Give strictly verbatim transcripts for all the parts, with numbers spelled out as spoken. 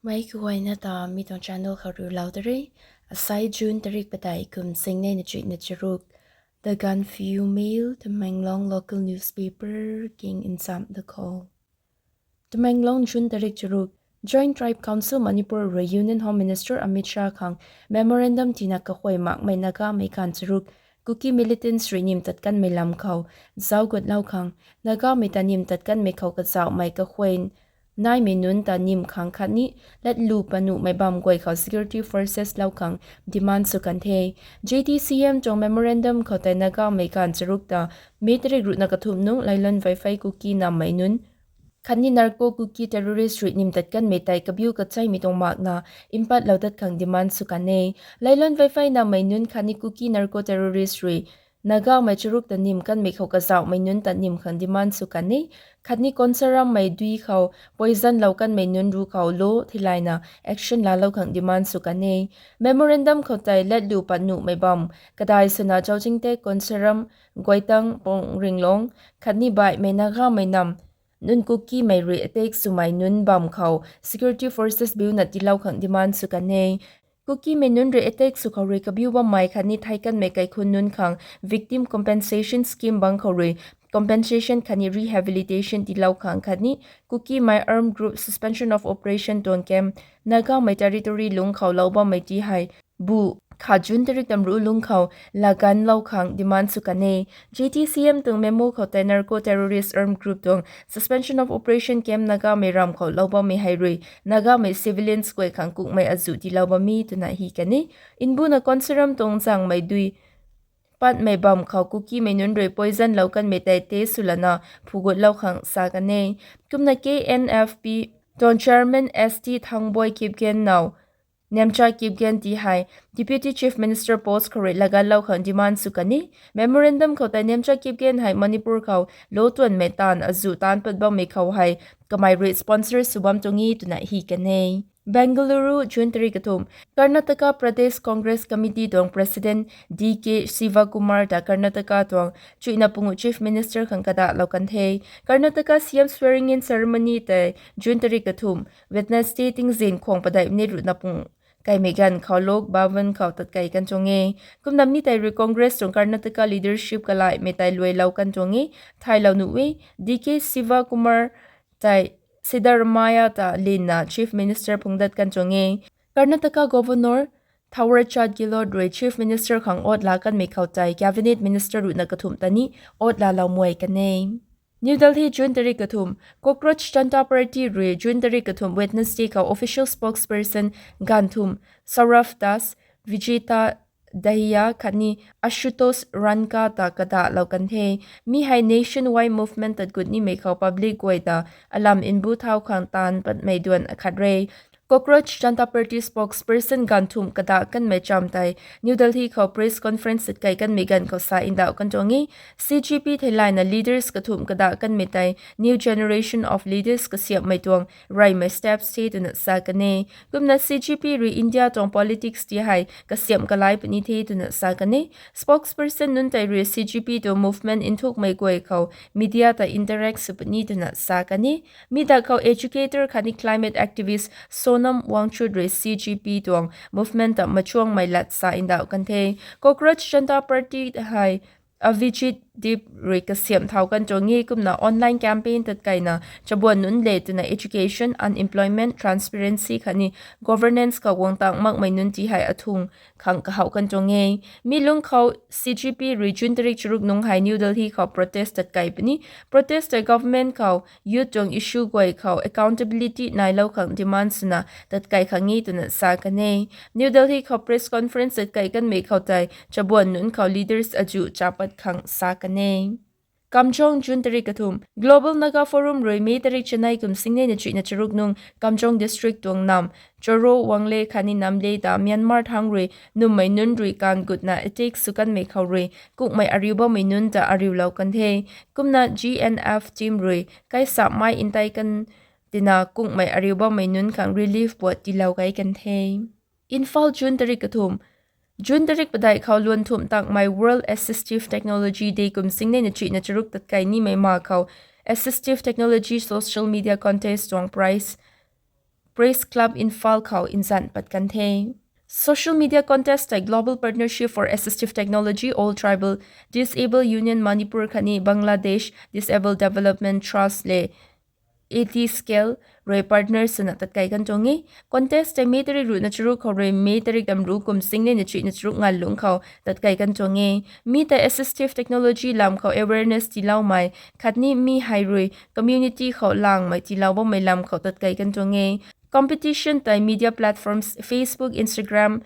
Mei kaguayna ta mi tuang channel khou riulou ta re. Asai June tarik padeih kum singnei na chuihna charuk. The Gaanphiu Mail, Tamenglong local newspaper, king in sam the call. Tamenglong, June tarik charuk. Joint Tribe Council Manipur rui Union Home Minister Amit Shah khang memorandum tina kahuay makmei Nagamei gaanv charuk Kuki militants rui nim tat kanmei lam khou zauc gutlou khang, Nagamei ta nim tat kanmei khou kazauhmei kahuay naimei nunc ta nim khang khatni latlu pat nuhmei bam guay khou security forces lou khang demand sw kan the. J T C M tuang memorandum khou tei Nagamei gaanv charuk ta May tarik ruhna kathumh nung Lailon Vaiphei Kuki nammei nunc khatni narco Kuki terrorist rui nim tat kanmei tei kabiu kacheimei tuang makna mpatlou dat khang demand sw kan e. Lailon Vaiphei nammei nunc khatni Kuki narco terrorist rui Nagamei charuk ta nim kanmei khou kazauhmei nunc ta nim khang demand sw kan e. Khatni Konsaram mei dui khou poison lou kanmei nunc ruc khou law theilayna action laalou khang demand sw kan e. Memorandum khou tei latlu pat nuhmei bam kadai swna Zauchingtek, Konsaram, Guaitang, Pongringlong khatni baihmei Nagamei nam nunc Kukimei rui attack swmei nunc bam khou security forces biuna tiilou khang demand sw kan e. Kukimei nunc rui attack sw khou rui kabiu bammei khatni thei kanmei kaikhunc nunc khang victim compensation scheme bang khou rui compensation khatni rehabilitation tiilou khang khatni Kukimei armed group suspension of operation tuang camp Nagamei territory lungc khou lou bammei ti hei bu kha June tarik tamruc lungc khou laganlou khang demand sw kan e. J T C M tuang memo khou tei narco terrorist armed group tuang suspension of operation camp Nagamei ram khou lou bammei hei rui Nagamei civilians guay khang kukmei azuh tiilou bam e twna hi kan e. Mbuna Konsaram tuang zangmei dui patmei bam khou Kukimei nunc rui poison lou kanmei tei test swlana phugutlou khang sa kan e. Kumna K N F P tuang chairman S T Thangboi Kipgen now Nemcha Kipgen ti hei Deputy Chief Minister post khou rui laganlou khang demand sw kan e. Memorandum khou tei Nemcha Kipgen hei Manipur khou law tuanmei taanv azuh taanc pat bammei khou hei kamei rui sponsor sw bam tuang e twna hi kan e. Bengaluru, June tarik kathumh. Karnataka Pradesh Congress Committee tuang President D K Shivakumar ta Karnataka tuang chuihna pungu Chief Minister khang kadahlou kan the. Karnataka C M swearing-in ceremony tei June tarik kathumh Wednesday tingzin khwang padeih minute ruhna pung kaimei ganv khou Lok Bhavan khou tatkei kan tuang e. Kumna mi tei rui Congress tuang Karnataka leadership kalaimei tei luailou kan tuang e. Thailou nuh e, D K Shivakumar tei Siddaramaiah ta linna Chief Minister phungc dat kan tuang e. Karnataka Governor Thawar Chand Gehlot rui Chief Minister khang oath laa kanmei khou tei Cabinet Minister ruhna kathumh ta ni oath laalou muai kan e. New Delhi, June tarik kathumh. Cockroach Janta Party rui June tarik kathumh Wednesday khou official spokesperson ganv thumh Saurabh Das, Vijita Dahiya khatni Ashutosh Ranka ta kadahlou kan the. Mi hei nationwide movement tat gut nimei khou public guay ta alam mbu thau khang taanv patmei duan akhat re. Cockroach Janta Party spokesperson ganv thumh kadah kanmei cham tei New Delhi khou press conference tatkei kanmei ganv khou sa ndauh kan tuang e. C J P theilayna leaders kathumh kadah kanmei tei new generation of leaders kasiamhmei tuang reymei steps the twna sa kan e. Kumna C J P rui India tuang politics ti hei kasiamh kalai puni the twna sa kan e. Spokesperson nunc tei rui C J P tuang movement nthukmei guay khou media ta interact sw puni twna sa kan e. Mi dak khou educator khatni climate activist Sonam Wangchuk rui C J P tuang movement ta machuangmei lat sa ndauh kan the. Cockroach Janta Party hei Abhijeet Deep rui kasiamh thau kan tuang e. Kumna online campaign tatkeina chabuan nunc le twna education, unemployment, transparency khatni governance khou guang tang makmei nunc ti hei athung khang kahouh kan tuang e. Mi lungc khou C J P rui June tarik charuk nung hei New Delhi khou protest tatkei puni. Protest tei government khou youth tuang issue guay khou accountability nailou khang demand swna tatkei khang e twna sa kan e. New Delhi khou press conference tatkei kanmei khou tei chabuan nunc khou leaders azuh chapat khang sa kan e. Kamjong, June tarik kathumh. Global Naga Forum rui May tarik chanei kum singnei na chuihna charuk nung Kamjong district tuang nam Choro, Wangle khatni Namle ta Myanmar thang rui nummei nunc rui kan gutna attack sw kanmei khou rui kukmei ariu bammei nunc ta ariulou kan the. Kumna G N F team rui kaisapmei ntei kan tina kukmei ariu bammei nunc khang relief puat tiilou kai kan the. Imphal, June tarik kathumh. June tarik padeih khou luan thumh takmei World Assistive Technology Day kum singnei na chuihna charuk tatkei nimei ma khou Assistive Technology Social Media Contest tuang prize Press Club Imphal khou nzan pat kan the. Social media contest tei Global Partnership for Assistive Technology, All Tribal Disabled Union Manipur khatni Bangladesh Disabled Development Trust le A T Scale rui partner swna tatkai kan tuang e. Contest tei May tarik ruhna charuk khou rui May tarik tamru kum singnei na chuihna charuk nganlungc khou tatkai kan tuang e. Mi tei assistive technology lam khou awareness tiiloumei khatni mi hei rui community khou langmei tiilou bammei lam khou tatkai kan tuang e. Competition tei media platforms Facebook, Instagram,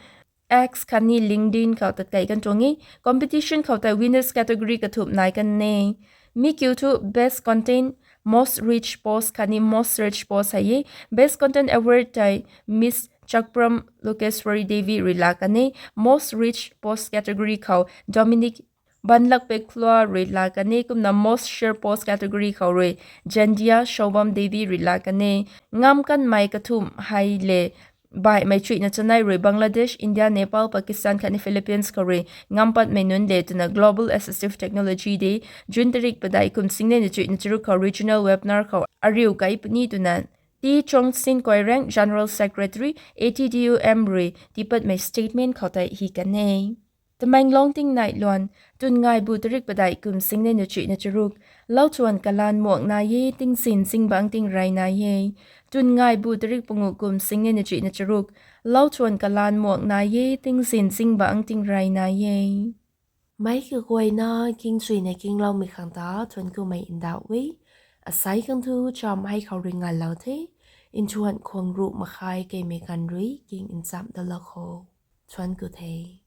X khatni LinkedIn khou tatkai kan tuang e. Competition khou tei winners category kathumh nai kan e. Mi kiu thu Best Content, Most Reach Post khatni Most Search Post hei e. Best Content Award tei Miss Chakpram Lokeshwari Devi rui laa kan e. Most Reach Post category khou Dominic Banlakpekhlua rui laa kan e. Kumna Most Share Post category khou rui Jandia Shobam Devi rui laa kan e. Ngam kanmei kathumh hei le baihmei chuihna chanei rui Bangladesh, India, Nepal, Pakistan khatni Philippines khou rui ngam patmei nunc le twna Global Assistive Technology Day, June tarik padeih kum singnei na chuihna charuk khou regional webinar khou ariu kai puni twna T Chongsin Koireng, General Secretary, A T D U M rui tiipatmei statement khou tei hi kan e. Tamenglong tingnai luan, Twn ngaibu tarik padeih kum singnei na chuihna charuk, lauchuan kalan muang nai e, tingzin zingbangc tingrey nai e. Twn ngaibu tarik panguh kum singnei na chuihna charuk, lauchuan kalan muang nai e, tingzin zingbangc tingrey nai e. Meic kaguayna kingchuina kingloumei khang ta thuanc kumei ndauh e. Asei khang thu cham hei khou rui nganlou the. Nthuan khwang ruh makhai keimei ganv rui king nchamh dalou kho. Thuanc ku the.